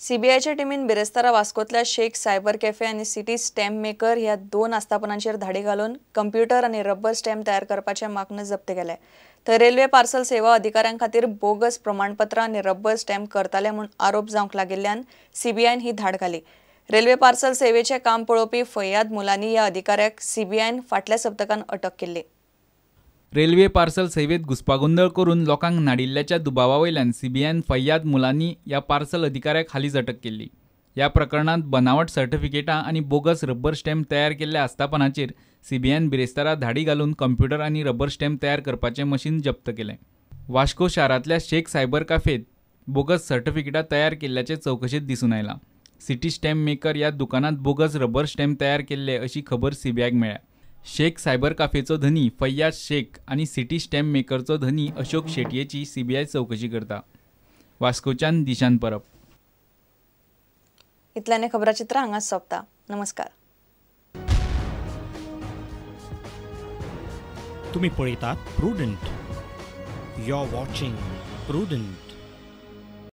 सीबीआयच्या टिमीन बिरेस्तारा वास्कोतल्या शेख सायबर कॅफे आनी सिटी स्टॅम्प मेकर ह्या 2 आस्थापनांचेर धाडी घालून कंप्युटर आनी रबर स्टॅम्प तयार करपाचे मागणें जप्त केलें. थंय रेल्वे पार्सल सेवा अधिकाऱ्यां खातीर बोगस प्रमाणपत्रां आनी रबर स्टॅम्प करताले म्हूण आरोप जावंक लागिल्ल्यान सीबीआयन ही धाड घाली. रेल्वे पार्सल सेवेचें काम पळोवपी फैयाद मुलानी ह्या अधिकाऱ्याक सीबीआयन फाटल्या सप्तकान अटक केल्ली. रेल्वे पार्सल सेवेत घुस्पागोंदळ करून लोकांक नाडिल्ल्याच्या दुबावा वयल्यान सीबीआयन फैयाद मुलानी ह्या पार्सल अधिकाऱ्याक हालींच अटक केल्ली. ह्या प्रकरणांत बनावट सर्टिफिकेटां आनी बोगस रबर स्टॅम्प तयार केल्ल्या आस्थापनाचेर सीबीआयन बिरेस्तारा धाडी घालून कंप्युटर आनी रबर स्टॅम्प तयार करपाचें मशीन जप्त केलें. वास्को शारांतल्या शेख सायबर कॅफेत बोगस सर्टिफिकेटां तयार केल्ल्याचें चवकशेंत दिसून आयलां. सिटी स्टॅम्प मेकर ह्या दुकानांत बोगस रबर स्टॅम्प तयार केल्ले अशी खबर सीबीआयक मेळ्ळ्या. शेख सायबर काफेचो धनी फैयाज शेख आनी सिटी स्टॅम्प मेकरचो धनी अशोक शेटयेची सीबीआय चवकशी करता. वास्कोच्यान दिशान परब. इतल्याने खबराचित्र हांगाच सोंपता. नमस्कार. तुम्ही पळयतात Prudent. You are watching Prudent.